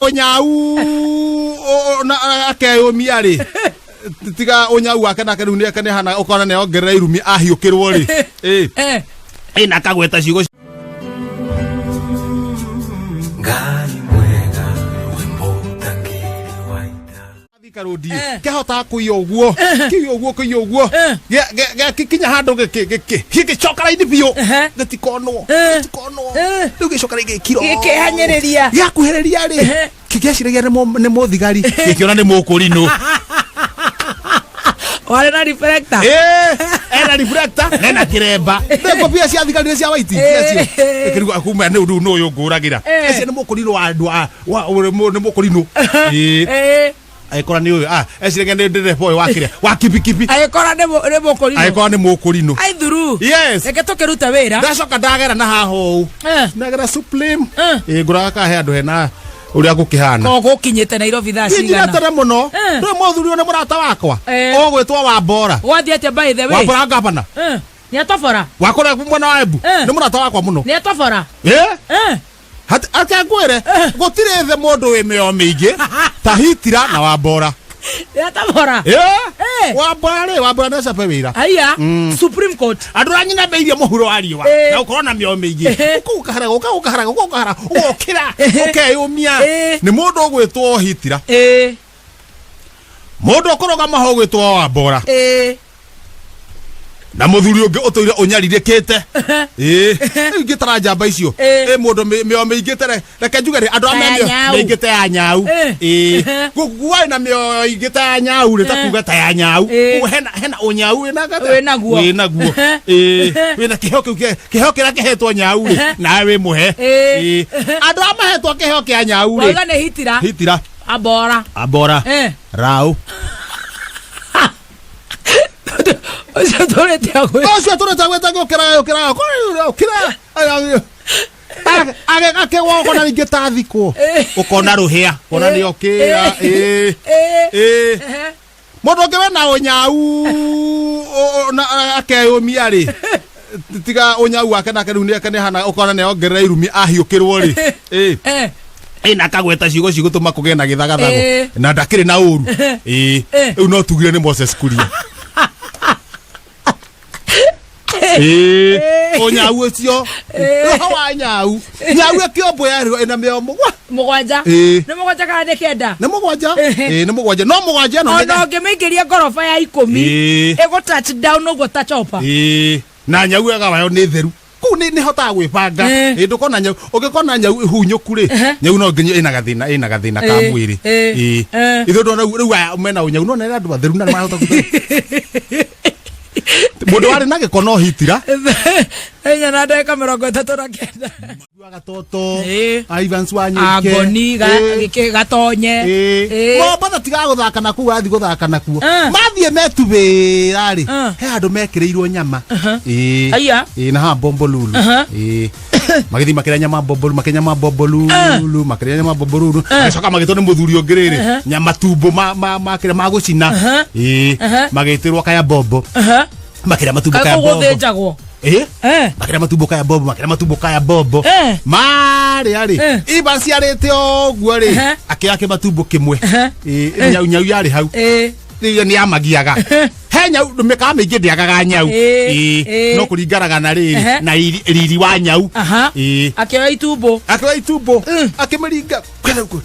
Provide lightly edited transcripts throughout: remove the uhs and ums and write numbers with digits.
Ũnyau na akeyũmia rĩ, tiga ũnyau wake nake rĩu nĩake nĩhana ũkona nĩongerera irumi ahiũkĩrwo rĩ. Ĩ. Ĩ na akagweta ciugo. Ngai mwega we mũtangĩri wa ita. Karũndi kĩhotaga kũiya ũguo, kĩiya ũguo, kũiya ũguo, gĩkinya handũ gĩgĩcoka raini biũ, gĩtikonwo, gĩtikonwo. Rĩu gĩcoka rĩngĩ gĩkiro Gĩkĩhanyĩrĩria. Gĩakuhĩrĩria rĩ, gĩgeciragia nĩ mũthigari, gĩkĩona nĩ mũkũrinũ. Warĩ na reflector. Ĩĩ, ena reflector na ena kĩremba. Nĩ ngobia cia thigari nĩ cia waiti cia cio. Ĩkĩrigwo kuma nĩ ũndũ ũyũ ngũragĩra. Eci nĩ mũkũrinũ wa andũ a nĩ mũkũrinũ. Ĩĩ. Agĩkora nĩ ũyũ, ah, eciragia nĩ ndereba ũyũ wa kĩrĩa wa kibikibi. Agĩkora nĩ mũkũrinũ. Agĩkora nĩ mũkũrinũ. Aithuru. Yes. Reke tũkĩrute wĩra. Ndacoka ndagera na haha ũũ. Ndagera Supreme. Ĩĩ, ngũraga kahe andũ hena ũrĩa gũkĩhana. Ko gũkinyĩte Nairobi thaa Niĩ cigana? tene mũno. Ndũĩ mũthuri ũyũ nĩ mũrata wakwa. Ũgwĩtwo Wambora. Gwathiĩ atĩa by the way? Wambora ngavana. Nĩ atobora. Wa kũrĩa mwena wa Embu. Nĩ mũrata wakwa mũno. Nĩ atobora. Ĩ? Ate ngwĩre gũtirĩ thĩ mũndũ wĩ mĩo mĩingĩ ta Hitira na Wambora. Nĩ atobora. Ĩ? Wambora rĩ, Wambora nĩ acabe wĩra. Aya. Supreme Court. Andũ arĩa nyina meirie mũhuro wa riũa na gũkorwo na mĩoyo mĩingĩ. Ũka ũkahara, ũka ũkahara, ũka ũkahara, ũgokĩra, ũkeyũmia. Nĩ mũndũ ũgwĩtwo Hitira. Mũndũ ũkũrũgama ho ũgwĩtwo Wambora. Na mũthuri ũngĩ ũtũire ũnyarirĩkĩte. Ĩĩ. Rĩu ingĩtara njamba icio. Ĩ mũndũ mĩoyo mĩingĩ tere reke njuge rĩ andũ Ta arĩa ya me mĩoyo nyau. mĩingĩ ta ya nyau. Ĩĩ. Guai na mĩoyo ingĩ ta ya nyau rĩ, ta kuga ta ya nyau. Koguo hena ũnyau wĩna gata? Wĩ naguo. Wĩ naguo. Ĩĩ. Wĩna kĩheo kĩu kĩheo kĩrĩa kĩhetwo nyau rĩ, nawe wĩ mũhe. Ĩĩ. Andũ arĩa mahetwo kĩheo kĩa nyau rĩ. Wauga nĩ Hitira. Hitira. Ambora. Ambora. Rau. Ũcio tũrĩte agwĩ. Ũcio tũrĩte agwĩte gũkĩra ũkĩra ũkĩra akĩgwa ũkona rĩngĩ ta thikũ ũkona rũhĩa ũkona nĩ okĩra. Ĩĩ ĩĩ, mũndũ ũngĩ wĩna ũnyau na akeyũmia rĩ, tiga ũnyau wake nake rĩu nĩake nĩhana ũkona nĩongerera irumi ahiũkĩrwo rĩ. Ĩĩ. Ĩ na akagweta ciugo cigũtũma kũgĩe na gĩthagathago na ndakĩrĩ na ũru. Ĩĩ, rĩu no tugire nĩ Moses Kuria. Ĩĩ, ũnyau ũcio, roho wa nyau, nyau ĩkĩombwo yarĩho ĩna mĩoyo mũgwa 7. Ĩĩ. Nĩ 7 kana nĩ 9? Nĩ 7. Ĩĩ, nĩ 7, no 7 ĩno Ona ũngĩmĩingĩria ngoroba ya 10, ĩgũ touch down ũguo ta chopper. Ĩĩ, na nyau ĩgaga wayo nĩ theru kũu nĩ hotaga gwĩbanga. Ĩ ndũkona nyau, ũngĩkona nyau ĩhunyũku rĩ, nyau no nginya ĩna gathĩna ka mwĩrĩ. Ĩĩ, ithuĩ ndona rĩu aya mena ũnyau no nĩ andũ atheru na nĩ marahota mũndũ warĩ na gĩko no Hitira. 4 na ndagĩka 39. Gatoto. Evans Wanyike. Angoni gĩkĩ gatonye. Mombatha tiga gũthaka nakuo, wathiĩ gũthaka nakuo mathiĩ metubĩra rĩ, he handũ mekĩrĩirwo nyama. Ĩĩ. Aya. Ĩĩ, na haha Bombolulu. Ĩĩ, magĩthiĩ makĩrĩa nyama Bombolulu, makĩrĩa nyama Bombolulu, makĩrĩa nyama Bombolulu, magĩcoka magĩtwo nĩ mũthuri ũngĩ rĩrĩ nyama tumbo ma kĩrĩa ma gũcina. Ĩĩ, magĩtĩrwo kaya bombo, makĩrĩa matumbo kaya Kaĩ bombo. gũthĩnjagwo? Ĩ, makĩrĩa matumbo kaya bombo, makĩrĩa matumbo kaya bombo. Marĩa rĩ, iba ciarĩte ũguo rĩ, akĩoya kĩmatumbo kĩmwe. Ĩ, nyau nyau yarĩ hau. Rĩu nĩ yamagiaga he nyau, mĩkawa mĩingĩ ndĩagaga nyau. Ĩ, no kũringanaga na rĩrĩ na riri wa nyau. Ĩ. Akĩoya itumbo. Akĩoya itumbo, akĩmĩringa kũrĩa na huku,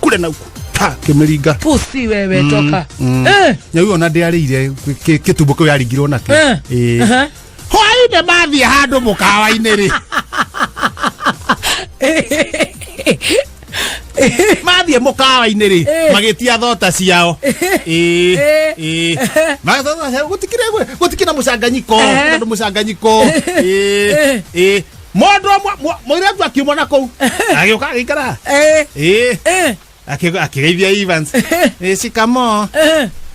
kũrĩa na huku, ta akĩmĩringa. Pusi wewe, toka. Nyau ĩyo ona ndĩarĩire kĩtumbo kĩu yaringirwo nakĩo. Ĩ. Hwainĩ mathiĩ handũ mũkawa-inĩ rĩ, mathiĩ mũkawa-inĩ rĩ, magĩtia thota ciao. Ĩĩ. Ĩĩ. Magĩthota ciao, gũtikĩrĩ gũtikĩrĩ na mũcanganyiko, tondũ mũcanganyiko. Ĩĩ ĩĩ, mũndũ ũmwe mũirĩtu akiuma na kũu agĩũka agĩikara. Ĩĩ. Akĩgeithia Evans, "Ĩ, shikamo."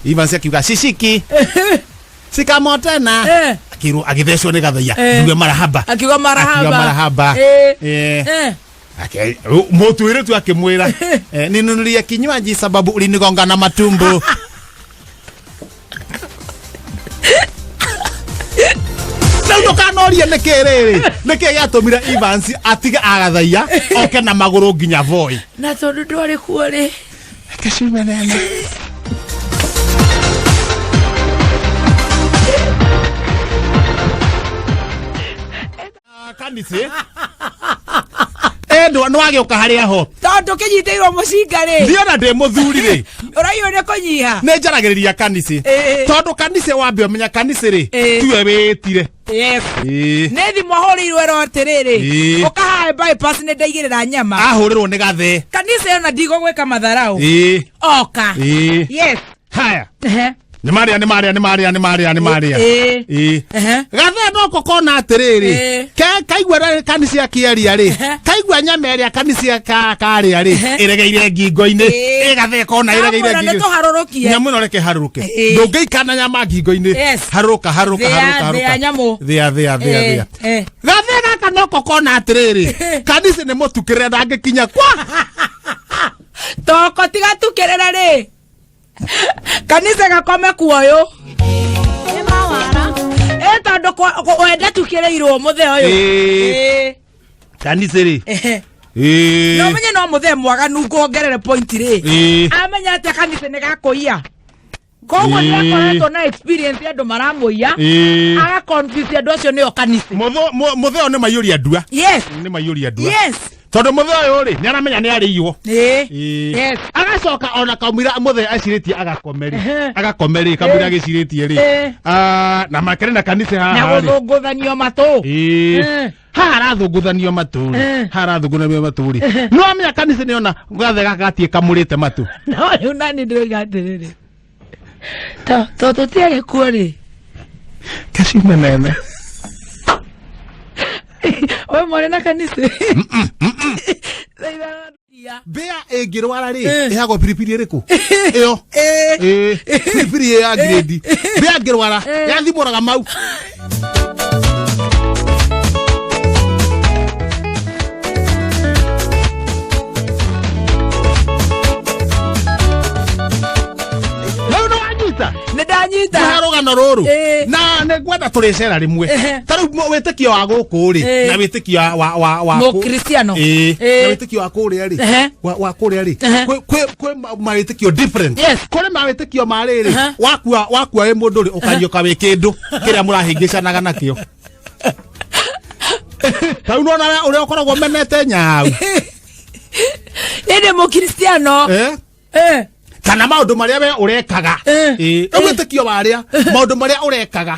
Evans akiuga, "Shishiki shikamo tena." Akĩrwo agĩthecwo nĩ gathaiya. Nduge marahaba. Akiuga marahaba. Akiuga marahaba. Mũtuĩrĩ tu akĩmwĩra, "Ninunulie kinywaji sababu ulinigonga na matumbo." Rĩu ndũkanorie. Nĩkĩ rĩrĩ, nĩkĩ gĩatũmire Evans atige agathaiya oke na magũrũ nginya Voi? Na tondũ ndwarĩ kuo rĩ. Reke ciume nene. Kanitha endwa nĩ wagĩũka harĩa ho. Tondũ kĩnyitĩirwo mũcinga rĩ. Ndiona ndĩ mũthuri rĩ. Ũraiywo nĩ kũnyiha. Nĩ njaragĩrĩria kanitha. Tondũ kanitha wambe ũmenya kanitha rĩ, tiwe wĩtire. Yes. Nĩ thimũ ahũrĩirwo erwo atĩrĩrĩ, ũkahae bypass nĩ ndaigĩrĩra nyama. Ahũrĩrwo nĩ gathe. Kanitha ĩyo na ndigũgwĩka matharau. Oka. Yes. Haya. Ehe. Nĩ marĩa, nĩ marĩa, nĩ marĩa, nĩ marĩa, nĩ marĩa. Ehe. Gathe noko kona atĩrĩrĩ, kaigua rĩ kanitha akĩaria rĩ, kaigua nyama ĩrĩa kanitha karĩa rĩ, ĩregeire ngingo-inĩ. Ĩ gathe kona ĩregeire Kamwĩra nĩ ngingo. tũharũrũkie. Nyamũ ĩno reke harũrũke. Ndũngĩikana nyama ngingo-inĩ. Yes. Harũrũka, harũrũka, Thĩa, harũrũka, thĩa harũrũka. nyamũ. Thĩa, thĩa, thĩa, thĩa. Gathe gaka noko kona atĩrĩrĩ, kanitha nĩ mũtukĩrĩre ndangĩkinya kwa. Toko tigatukĩrĩre rĩ. Kanitha gakome kuoyũ. Ĩ tondũ wenda tukĩrĩirwo mũthee ũyũ. Kanitha rĩ. No menye no mũthee mwaganu nguongerere point rĩ. Amenya atĩa kanitha nĩ gakũiya. Koguo nĩ akoretwo na experience ya andũ maramũiya. Aga confuse andũ acio nĩo kanitha. Mũthee ũyũ nĩ maiyũria ndua. Yes. Nĩ maiyũria ndua. Yes. Tondũ mũthee ũyũ rĩ, nĩ aramenya nĩ arĩiywo. Yes. Agacoka ona kamũira mũthee acirĩtie agakome rĩ. Agakome rĩ, kamũira agĩcirĩtie rĩ. Na makĩrĩ na kanitha Na haha rĩ. gũthũngũthanio matũ. Haha arathũngũthanio matũ rĩ. Haha arathũngũthanio matũ rĩ. No amenya kanitha nĩ ona gathe gaka gatiĩ kamũrĩte matũ. No rĩu nani ndĩroiga atĩrĩrĩ. To tũtiarĩ kuo rĩ. Kaciume nene. We mwarĩ na kanitha. Mbĩa ĩngĩrwara rĩ, ĩhagwo piripiri ĩrĩkũ? Ĩyo. Piripiri ĩ ya grade. Mbĩa ĩngĩrwara, yathimũraga mau. Rĩu nĩ wanyita? Nĩ ndanyita. Nĩ rũgano rũrũ. Eh. Na nĩ ngwenda tũrĩcera rĩmwe. Ta rĩu wĩtĩkio wa gũkũ rĩ, na wĩtĩkio wa Mũkristiano. Na wĩtĩkio wa kũrĩa rĩ, wa kũrĩa rĩ, kwĩ mawĩtĩkio different. Yes. Kũrĩ mawĩtĩkio ma rĩrĩ, wakua wĩ mũndũ rĩ, ũkariũka wĩ kĩndũ kĩrĩa mũrahĩngĩcanaga nakĩo. Ta rĩu nĩwona ũrĩa ũkoragwo menete nyau. Niĩ ndĩ mũkristiano. Kana maũndũ marĩa we ũrekaga. Rĩu wĩtĩkio wa arĩa, maũndũ marĩa ũrekaga.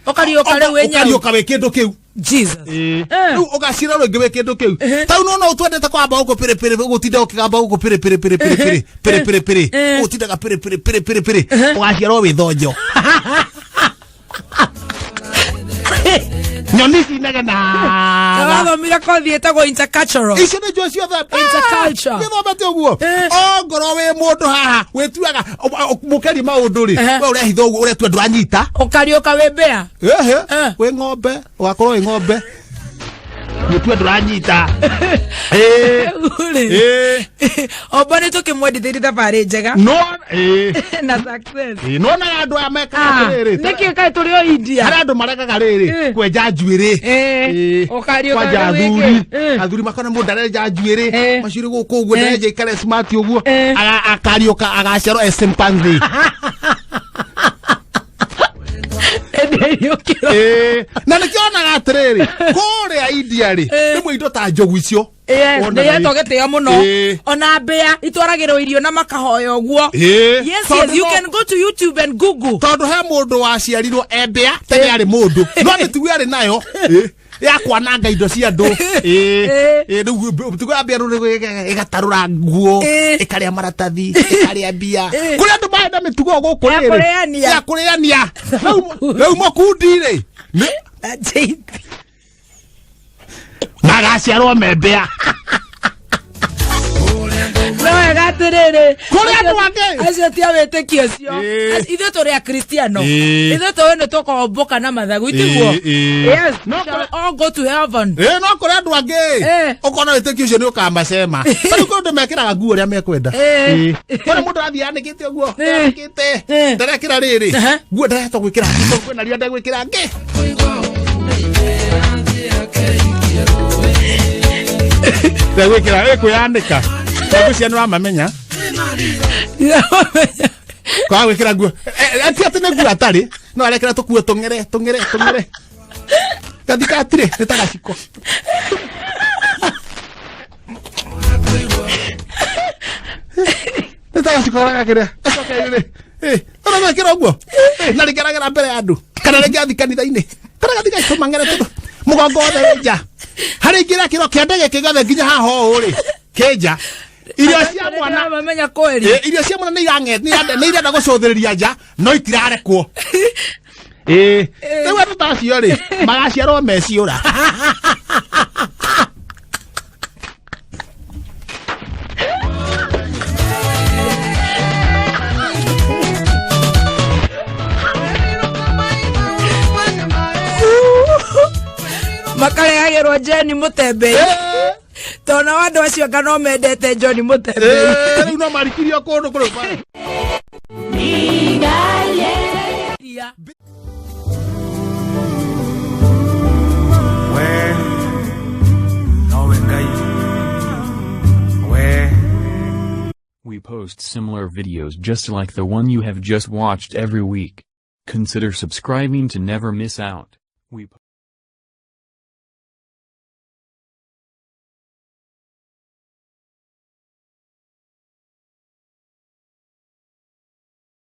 Ũkariũka rĩu wĩ nyau. Ũkariũka wĩ kĩndũ kĩu. Jesus. Rĩu ũgacira rĩngĩ wĩ kĩndũ kĩu. Ta rĩu nĩwona ũtwendete kwamba gũkũ pĩrĩ pĩrĩ, ũgũtinda ũkĩgamba gũkũ pĩrĩ pĩrĩ pĩrĩ pĩrĩ pĩrĩ pĩrĩ pĩrĩ pĩrĩ. Ũgũtindaga pĩrĩ pĩrĩ pĩrĩ pĩrĩ pĩrĩ. Ũgaciarwo wĩ thonjo. Nyoni ici inegenaga. Wathomire kothi ĩtagwo intercultural. Icio nĩ njũĩ ciothe. Interculture. Gĩthomete ũguo. Ongorwo wĩ mũndũ haha, wĩtuaga, mũkeria maũndũ rĩ, we ũrehitha ũguo, ũretua ndũranyita. Ũkariũka wĩ mbĩa. Ehe. Wĩ ng'ombe, ũgakorwo wĩ ng'ombe. Wĩtua ndũranyita. Rĩu rĩ. Omba nĩ tũkĩmwendithĩria thabarĩ njega. No, Na success. Nĩwonaga andũ aya mekaga atĩrĩrĩ. Nĩkĩ kaĩ tũrĩ o India? Harĩ andũ marekaga rĩrĩ, kwenja njuĩrĩ. Ũkariũka Kwanja rĩu athuri. wĩke. Athuri makona mũndũ arenja njuĩrĩ. Macuĩrĩ gũkũ ũguo, ndarenja ikare smart ũguo. Akariũka agaciarwo e chimpanzee. Ndĩriũkĩrwo. Na nĩkĩonaga atĩrĩrĩ, kũrĩa India rĩ, rĩmwe indo ta njogu icio. Yes, Wonaga nĩ hetwo gĩtĩo mũno. Ona mbĩa itwaragĩrwo irio na makahoya ũguo. Yes, yes, Tondũ you no- can go to YouTube and Google. Tondũ he mũndũ waciarirwo e mbĩa, tene arĩ mũndũ. No mĩtugo arĩ nayo. Ya kwananga indo cia andũ. Rĩu mĩtugo ya mbĩa rĩu ĩgatarũra nguo, ĩkarĩa maratathi, ĩkarĩa mbia. Kũrĩ andũ marenda mĩtugo gũkũ Ya rĩrĩ. kũrĩania. Ya kũrĩania. Rĩu mũkundi rĩ, nĩ Na JP. Magaciarwo me mbĩa. No wega atĩrĩrĩ. Kũrĩ andũ angĩ. Acio ti a wĩtĩkio ũcio. Ithuĩ tũrĩ akristiano. Ithuĩ tũĩ nĩ tũkomboka na mathagu, itiguo? Yes, No we shall kũrĩ- all go to heaven. No kũrĩ andũ angĩ. Ũkona wĩtĩkio ũcio nĩ ũkamacema. Ta rĩu kũrĩ andũ mekĩraga nguo ũrĩa mekwenda. Kũrĩ mũndũ arathiĩ anĩkĩte ũguo, anĩkĩte. Ndarekĩra rĩrĩ. Nguo ndarehota gwĩkĩra. Kwĩna rĩrĩa ndegwĩkĩra ngĩ. Gwĩkĩra kwĩyanĩka tondũ ciana ũramamenya. Ndiramamenya. Kwaga gwĩkĩra nguo. Ti atĩ nĩ nguo atarĩ no arekĩra tũkuo tũng'ere tũng'ere tũng'ere gathikatirĩ nĩ ta gaciko. Nĩ ta gaciko gakĩrĩa gacoke rĩ ona gwĩkĩra ũguo na rĩngĩ aragera mbere ya andũ kana rĩngĩ athi kanitha-inĩ kana gathi gatũmang'ere tondũ mũgongo wothe wĩ nja harĩ ingĩ ĩrekĩrwo kĩande gĩkĩ gĩothe nginya haha ũũ rĩ kĩ nja irio cia mwana. Ndiramamenya kweli. Irio cia mwana nĩ irenda gũcũthĩrĩria nja no itirarekwo. Rĩu andũ ta acio rĩ magaciarwo meciũra. Makarehagĩrwo Jeni Mũtembei tondũ nao andũ acio anga no mendete John Mũtembei. Rĩu no marikirio kũndũ kũrĩ. We nowe Ngai we. We post similar videos just like the one you have just watched every week. Consider subscribing to never miss out. We